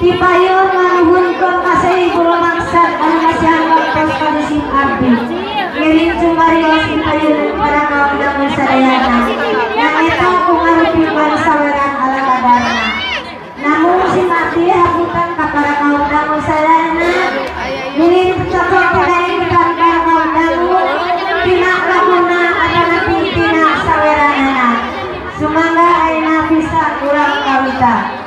Dipayun nganuhunkeun ka Saibul Maksad anu masihan waktos ka sim abdi. Ngiring cumarios dipayun para kaum dangu sadayana. Nyaeta kungarupikan saweran ala kadarna. Namun sim abdi hapunten ka para kaum dangu sadayana. Ngiring cocok kadaengan para kaum dangu tina laguna atanapi tina saweranana. Sumangga ayeuna bisa urang kawita.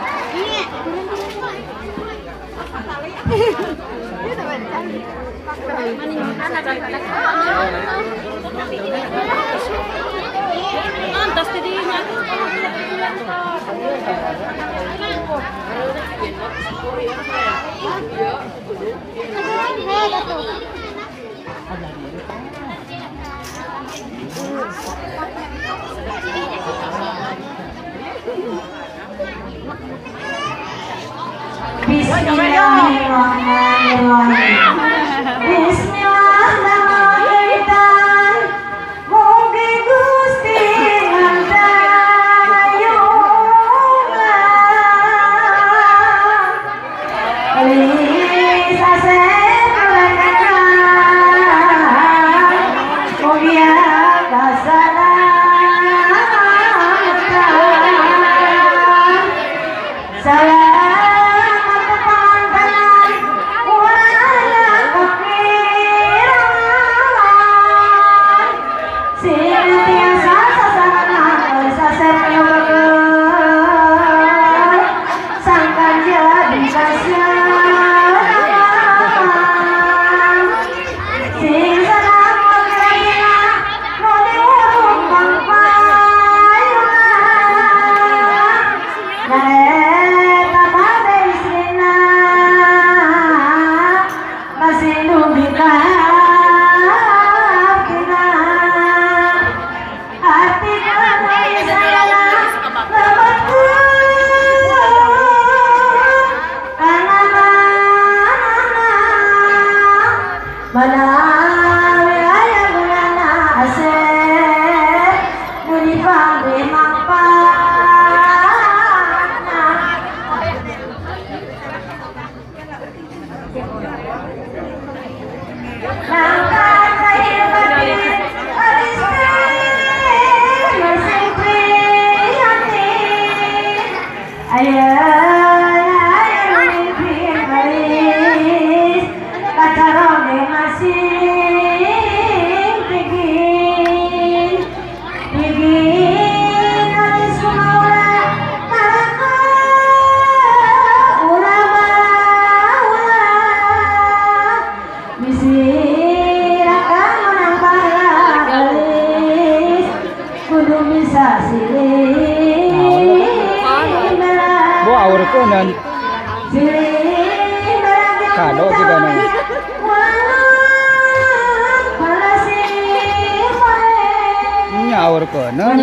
Bismillahirrahmanirrahim. Bismillahirrahmanirrahim. Mugi Gusti ngandayungan. Elis asep kalakangan. Mugi kasalamatan. Salam. Kado juga nang. Nyaur kono.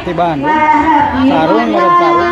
Di Bandung. Sarung meureun sarung.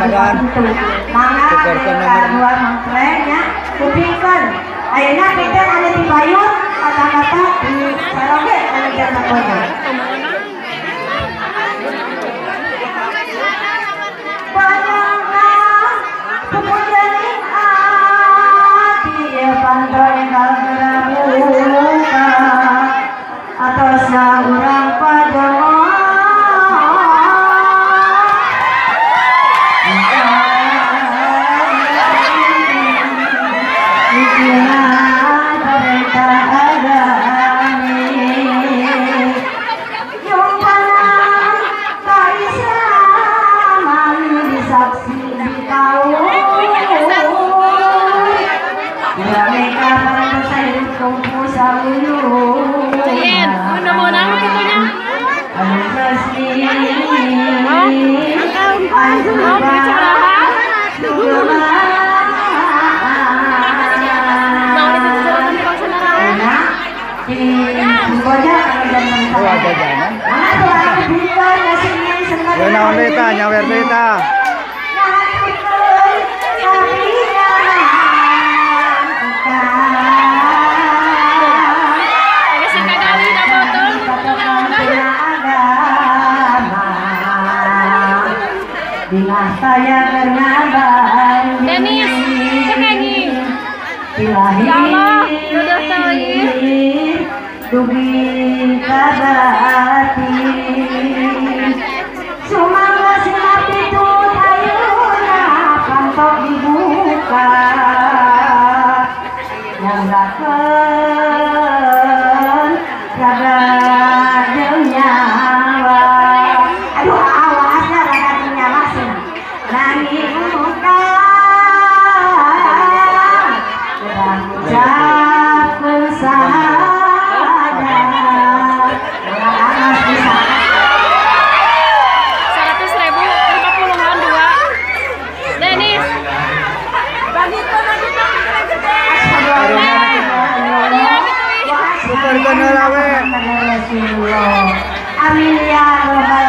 Nomoraan. Mangga Tukarkeun nomor. Dua mangkren nya kupingkeun. Ayeuna kita anu di payun kata-kata di saroge anu jangan kota. Naon deui tah nyawer deui tah. Denis, cengengi. Ya Allah, jodoh teuing. Dugi kabati. Sumangga sinapi tut ayeuna pantok dibuka. Nyanggakeun raga jeung nyawa. Aduh awasna raga jeung nyawa cenah. Nanging urang ngucapkeun sahadat. Urang bisa 100.000 50-an dua. Denis. Tukarkeun heula we. Amin ya rabbal